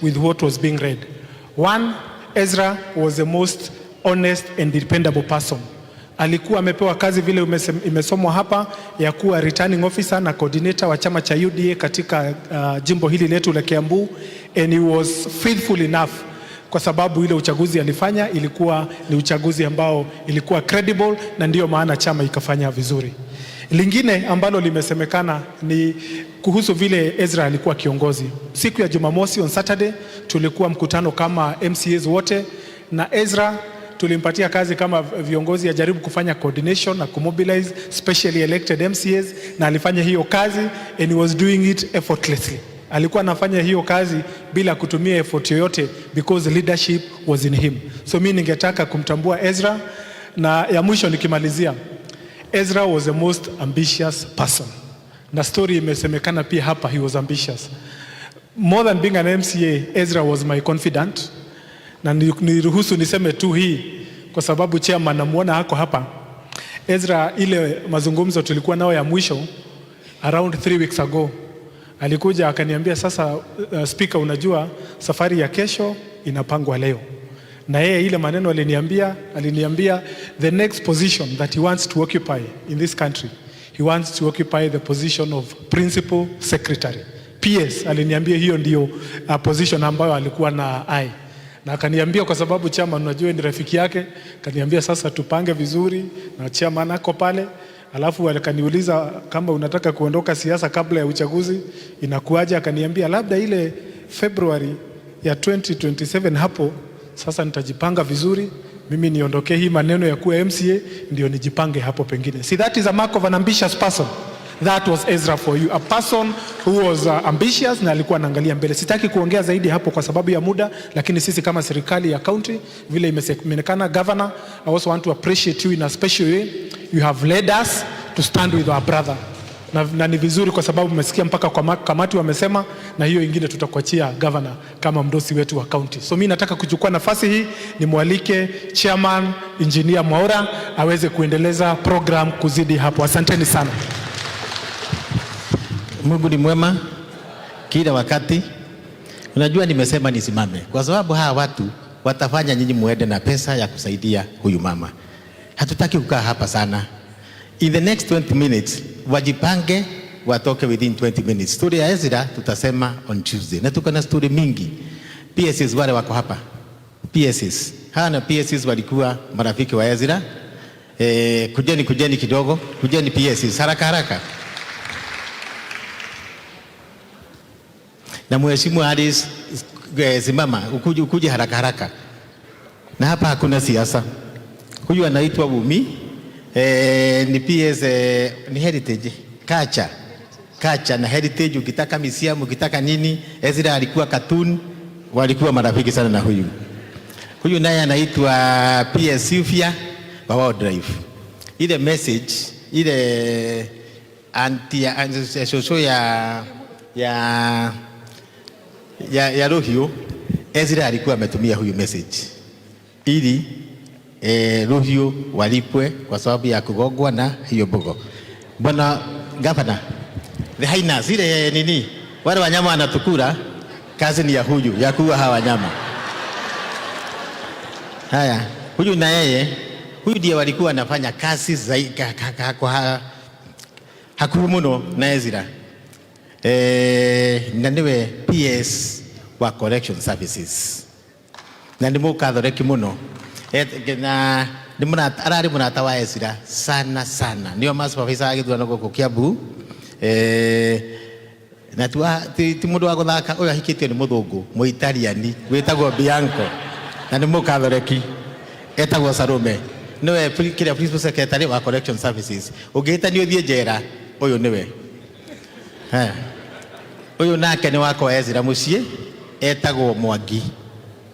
with what was being read. One, Ezra was the most honest and dependable person. Alikuwa amepewa kazi vile imesomwa hapa ya kuwa returning officer na coordinator wa chama cha UDA katika jimbo hili letu la Kiambu, and he was faithful enough kwa sababu ile uchaguzi alifanya ilikuwa ni uchaguzi ambao ilikuwa credible, na ndiyo maana chama ikafanya vizuri. Lingine ambalo limesemekana ni kuhusu vile Ezra alikuwa kiongozi. Siku ya Jumamosi, on Saturday, tulikuwa mkutano kama MCAs wote, na Ezra tulimpatia kazi kama viongozi ajaribu kufanya coordination na kumobilize specially elected MCAs, na alifanya hiyo kazi and he was doing it effortlessly. Alikuwa anafanya hiyo kazi bila kutumia effort yoyote because leadership was in him. So mi ningetaka kumtambua Ezra, na ya mwisho nikimalizia, Ezra was the most ambitious person. Na story imesemekana pia hapa, he was ambitious. More than being an MCA, Ezra was my confidant. Na niruhusu niseme tu hii kwa sababu chairman namuona hako hapa. Ezra, ile mazungumzo tulikuwa nao ya mwisho around 3 weeks ago, alikuja akaniambia, "Sasa Speaker, unajua safari ya kesho inapangwa leo." Na yeye ile maneno aliniambia the next position that he wants to occupy in this country, he wants to occupy the position of principal secretary, PS. Aliniambia hiyo ndio position ambayo alikuwa na ai na akaniambia kwa sababu chairman unajua ni rafiki yake, akaniambia sasa tupange vizuri na chairman ako pale. Alafu akaniuliza, "Kama unataka kuondoka siasa kabla ya uchaguzi inakuaje?" Akaniambia labda ile February ya 2027 hapo sasa nitajipanga vizuri, mimi niondokee hii maneno ya kuwa MCA ndio nijipange hapo pengine. See, that is a mark of an ambitious person. That was Ezra for you, a person who was ambitious na alikuwa anaangalia mbele. Sitaki kuongea zaidi hapo kwa sababu ya muda, lakini sisi kama serikali ya county, vile imesemekana, Governor, I also want to appreciate you in a special way. You have led us to stand with our brother. Na ni vizuri kwa sababu umesikia mpaka kwa kamati wamesema, na hiyo ingine tutakuachia, Governor, kama mdosi wetu wa county. So mi nataka kuchukua nafasi hii nimwalike Chairman Engineer Mwaura aweze kuendeleza program kuzidi hapo. Asanteni sana. Mungu ni mwema kila wakati. Unajua nimesema nisimame kwa sababu hawa watu watafanya nyinyi muende na pesa ya kusaidia huyu mama. Hatutaki kukaa hapa sana. In the next 20 minutes wajipange watoke within 20 minutes. Story ya Ezra tutasema on Tuesday. Na tuko na story mingi. PSs wale wako hapa. PSs. Hawa na PSs walikuwa marafiki wa Ezra. Kujeni, kujeni kidogo, kujeni PSs haraka haraka. Na Mheshimiwa Alice, simama ukuje, ukuje haraka haraka. Na hapa hakuna siasa. Huyu anaitwa Wumi, ni PS, ni heritage culture, culture na heritage. Ukitaka museum, ukitaka nini, Ezra alikuwa cartoon, walikuwa marafiki sana na huyu. Huyu naye anaitwa PS Sylvia wa wildlife. Ile message ile anti shosho ya Ruhiu, Ezra alikuwa ametumia huyu message ili Ruhiu walipwe kwa sababu ya kugongwa na hiyo mbogo. Bwana Governor, the hyenas ile nini, wale wanyama wanatukula, kazi ni ya huyu ya kuua hawa wanyama. Haya, huyu na yeye, huyu ndiye walikuwa wanafanya kazi zaidi kwa hakuhi muno na Ezra, na niwe PS wa correction services na nĩ mũkathoreki mũno, na nĩ mũrata, ararĩ mũrata wa Ezra sana sana, nĩo ma supervisor wa gĩthurano gũkũ Kiambu, na ti mũndũ wa gũthaka. Ũyũ ahikĩtio nĩ mũthũngũ mũitaliani wĩtagwo Bianco na nĩ mũkathoreki etagwo Salome, nĩwe kĩrĩa principal secretary wa correction services. Ũngĩhĩtania ũthiĩ njera, ũyũ nĩwe. Haya. Ũyũ nake nĩ wakwa Ezra mũciĩ, etagwo Mwangi,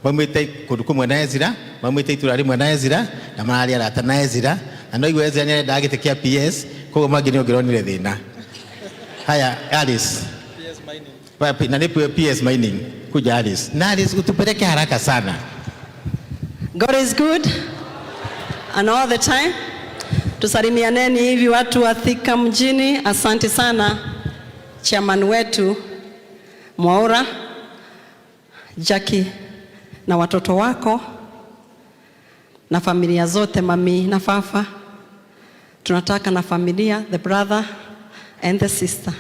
maumĩte kũndũ kũmwe na Ezra, maumĩte itũra rĩmwe na Ezra na mararĩ arata na Ezra, na no igua Ezra nĩ arendaga gĩtĩ kĩa PS, koguo Mwangi nĩ ũngĩronire thĩna. Haya, Alice na nĩ PS mining, kuja Alice, na Alice utupeleke haraka sana. God is good and all the time. Tusalimianeni hivi watu wa Thika mjini. Asante sana chairman wetu Mwaura. Jackie na watoto wako na familia zote, mami na fafa. Tunataka na familia, the brother and the sister.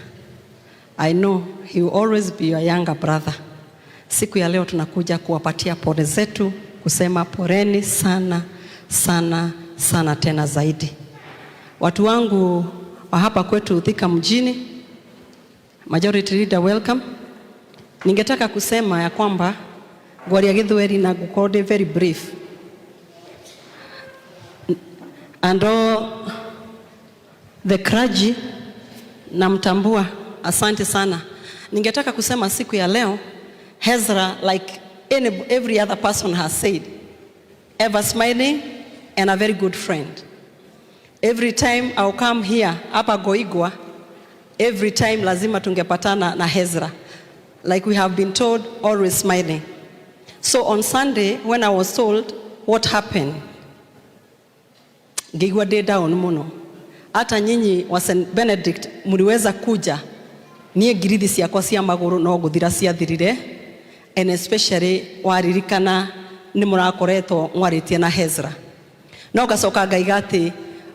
I know he will always be your younger brother. Siku ya leo tunakuja kuwapatia pole zetu, kusema poleni sana sana sana tena zaidi. Watu wangu wa hapa kwetu Thika mjini, Majority Leader, welcome. Ningetaka kusema ya kwamba ngwaria Gĩthweri na ngukorwo ndĩ very brief, and all the clergy namtambua, asante sana. Ningetaka kusema siku ya leo Ezra, like every other person has said, ever smiling and a very good friend. Every time I'll come here hapa Goigwa, every time lazima tungepatana na Ezra. Like we have been told, always smiling. So on Sunday, when I was told what happened, ngĩigua ndĩ down mũno. Hata nyinyi wa St. Benedict mliweza kuja, niĩ ngirithi ciakwa cia magũrũ no gũthira ciathirire, and especially waririkana nĩ mũrakoretwo mwarĩtie na Ezra. No ngacoka ngaiga atĩ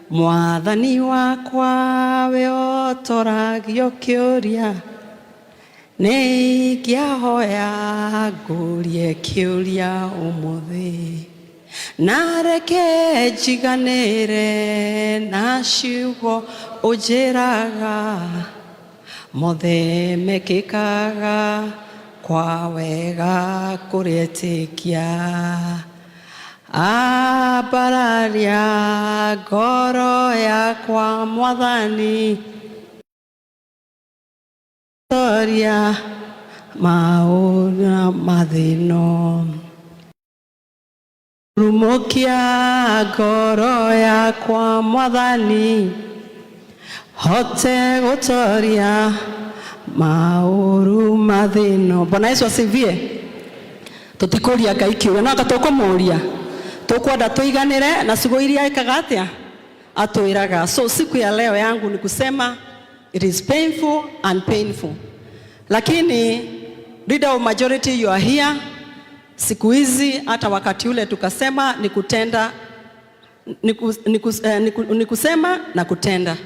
Mwathani wakwa we ũtoragio kĩũria, nĩ ingĩahoya ngũrie kĩũria ũmũthĩ, na reke njiganĩre na ciugo ũnjĩraga, mothe mekĩkaga kwa wega kũrĩ etĩkia. Ambararia ngoro yakwa Mwathani, toria maũndũ na mathĩno, rumũkia ngoro yakwa Mwathani, hote gũtoria maũru mathĩno. Bwana Yesu asifiwe. Tũtikũria Ngai kĩũria, no anga tũkũmũria, tũkwenda tũiganĩre na ciugo iria ekaga atĩa atwĩraga. So siku ya leo yangu ni kusema it is painful and painful, lakini leader of majority, you are here. Siku hizi hata wakati ule tukasema ni kutenda, ni kusema na kutenda.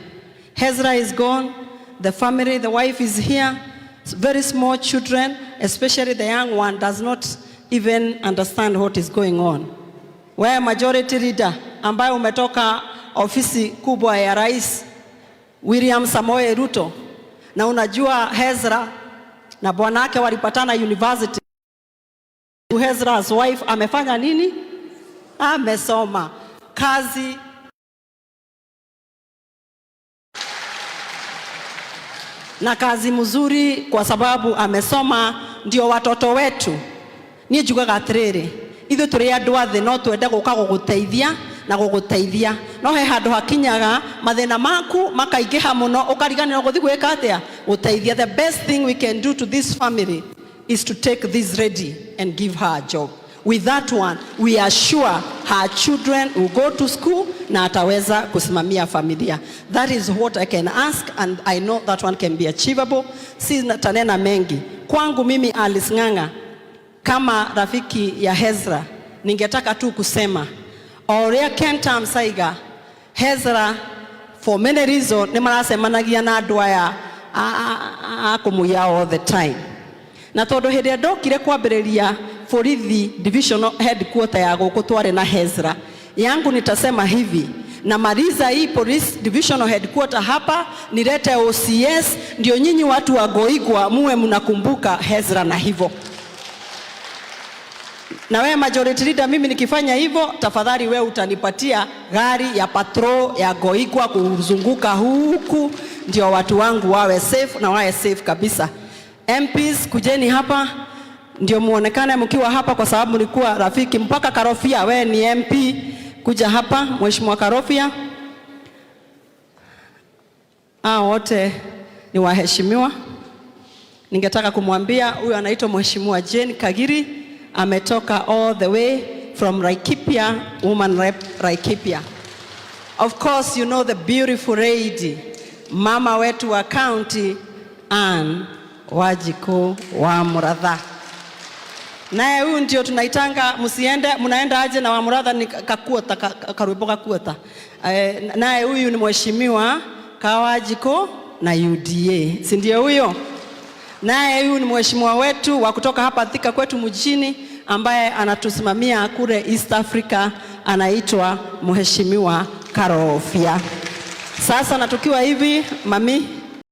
Ezra is gone, the family, the wife is here, very small children, especially the young one does not even understand what is going on. Wewe majority leader ambaye umetoka ofisi kubwa ya Rais William Samoei Ruto, na unajua Ezra na bwanake walipatana university. Ezra's wife amefanya nini? Amesoma kazi na kazi mzuri, kwa sababu amesoma. Ndio watoto wetu. Niĩ njugaga atĩrĩrĩ, ithuĩ tũrĩ andũ a thĩ, no twende gũka gũgũteithia na gũgũteithia, no he handũ hakinyaga mathĩna maku makaingĩha mũno, ũkariganĩrwo gũthiĩ gwĩka atĩa, gũteithia. The best thing we can do to this family is to take this lady and give her a job. With that one, we are sure her children will go to school na ataweza kusimamia familia. That is what I can ask, and I know that one can be achievable. Si tanena mengi. Kwangu mimi Alice Ng'ang'a, kama rafiki ya Ezra, ningetaka tu kusema o ũrĩa Ken Tamsaiga, Ezra for many reasons nĩ maracemanagia na andũ aya a kũmũiya all the time, na tondũ hĩndĩ ĩrĩa ndokire kwambĩrĩria borithi divisional headquarter ya gũkũ, twarĩ na Ezra. Yangu nitasema hivi, namaliza hii police divisional headquarter hapa, nilete OCS, ndio nyinyi watu wa Goigwa muwe mnakumbuka Ezra. Na hivyo na wewe majority leader, mimi nikifanya hivyo, tafadhali wewe utanipatia gari ya patrol ya Goigwa kuzunguka huku, ndio watu wangu wawe safe na wawe safe kabisa. MPs, kujeni hapa ndio muonekane mkiwa hapa, kwa sababu mlikuwa rafiki mpaka Karofia. We ni MP, kuja hapa Mheshimiwa Karofia. Hao wote ni waheshimiwa. Ningetaka kumwambia huyu anaitwa Mheshimiwa Jane Kagiri, ametoka all the way from Laikipia, woman rep Laikipia. Of course you know the beautiful lady, mama wetu wa county, Ann Wanjiku wa Muratha. Naye huyu ndio tunaitanga msiende, mnaenda aje na Wamuratha ni kakuota karwimbo kakuota. Naye huyu ni mheshimiwa Kawajiko na UDA, si ndio huyo? Naye huyu ni mheshimiwa wetu wa kutoka hapa Thika kwetu mjini ambaye anatusimamia kule East Africa, anaitwa Mheshimiwa Karofia. Sasa na tukiwa hivi, mami,